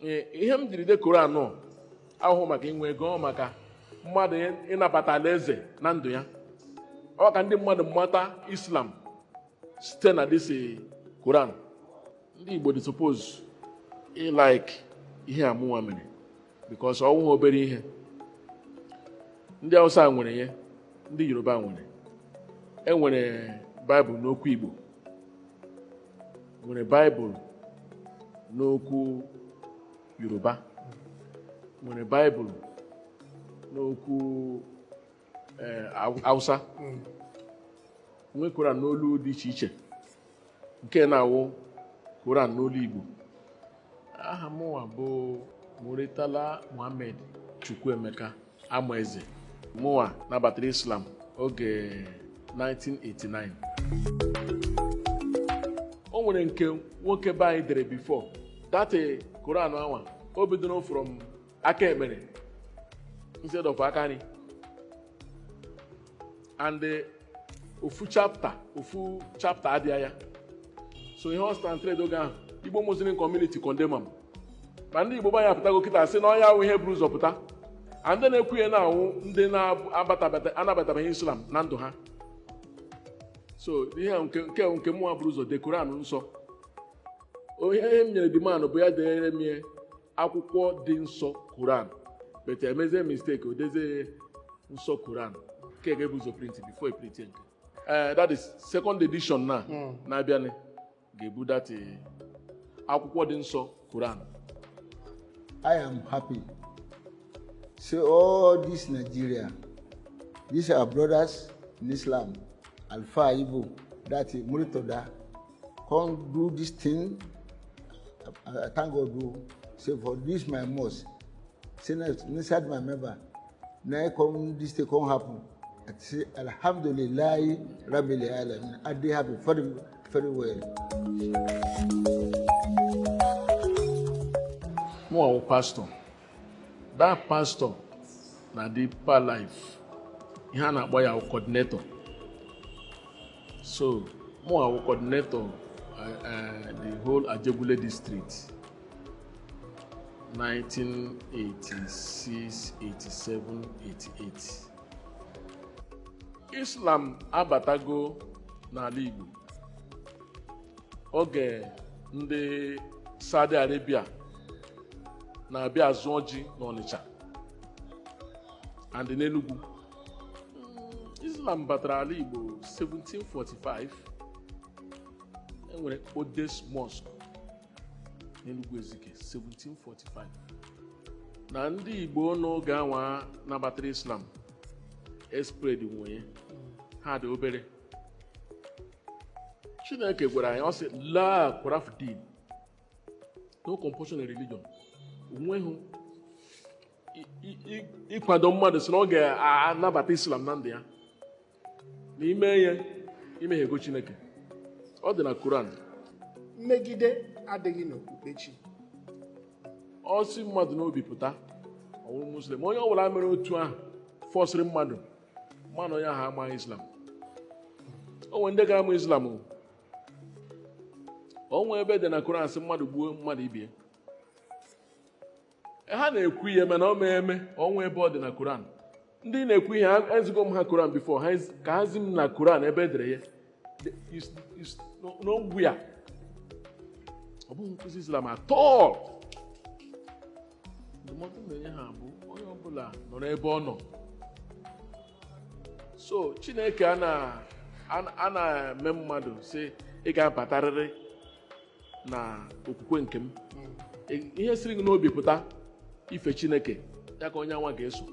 Ihe m jiri de Koran ahụhụ maka inwe ego, ọ maka mmadụ ịnabata alaeze na ndụ ya, ọ ka ndị mmadụ mata Islam site na this Koran. Ndị Igbo dị suppose ịlike ihe a mụnwa mere, because ọ wụghị obere ihe. Ndị Hausa nwere ya, ndị Yoruba nwere, enwere Baịbụl n'okwu Igbo, nwere Baịbụl n'okwu Yoruba, nwere Baịbụl n'okwu Hausa, nwee Koran n'olu dị iche iche, nke na-awụ Koran n'olu Igbo. Aha mụnwa bụ Muritala Muhammed Chukwuemeka Amaeze. Mụnwa nabatara Islam oge 1989. O nwere nke nwoke be anyị dere before that Koran anwa, o bidoro from aka ekpere instead of aka nri, and ofu chapter adịghị ya. So ihe ọ translate oge ahụ, Igbo Muslim community condemn am, ma ndị Igbo be anyị apụtago kịta sị na ọnya ahụ ihe buru ụzọ pụta. And ndị na-ekwu ihe na-awụ ndị na-anabatabeghị Islam na ndụ ha. So ihe a nke mụnwa buru ụzọ de Koran nsọ, ihe m nyere demand bụ ya deere m ihe akwụkwọ dị nsọ Koran, but emezie mistake, o dezie nsọ Koran nke ga-ebu ụzọ print before e print nke that is second edition na na-abịanị ga-ebu that akwụkwọ dị nsọ Koran. I am happy. Say all this Nigeria, these our brothers in Islam, Alfa Igbo, that is Muritoda, come do this thing. I thank God o. Say for this my mosque, say na inside my member, na come this thing come happen. I say Alhamdulillahi Rabbil Alamin. I dey happy very very well. Mụ awụ pastor. That pastor na Deeper Life, ihe a na-akpọ ya wụ coordinator. So mụ awụ coordinator the whole Ajegunle district 1986, 87, 88. Islam abatago n'ala Igbo oge ndị Saudi Arabia na-abịa azụ ọjị n'Ọnịcha and n'Enugu. Islam batara ala Igbo 1745. Enwere Odes Mosque n'Enugu Ezike 1745. Na ndị Igbo n'oge anwa nabatara Islam spread nwunye ha dị obere. Chineke gwara anyị, ọ sị la ikraha din, no compulsion in religion. Onweghị ịkwado mmadụ sị na ọ ga-anabata Islam na ndụ ya na ime ya imeghego Chineke. Ọ dị na Koran. Mmegide adịghị n'okpukpechi. Ọ sị mmadụ n'obi pụta ọwụrụ Muslim. Onye ọbụla mere otu ahụ fọsịrị mmadụ mmadụ, onye ahụ amaghị Islam. O nwere ndị ga-amụ Islam o. O nwee ebe dị na Koran sị mmadụ gbuo mmadụ ibie. Ha na-ekwu ihe mana ọ mee eme onwe ebe ọ dị na Koran. Ndị na-ekwu ihe ezigo m ha Koran before ha ka ha zi m na Koran ebe edere ya. N'ogwu ya ọ bụghị nkụzi Islam atọ. Ndụmọdụ m na-enye ha bụ onye ọbụla nọ n'ebe ọ nọ. So Chineke a na-eme mmadụ sị ị ga-abatarịrị na okwukwe nke m. Ihe siri gị n'obi pụta ife Chineke ya ka onye anwa ga-eso.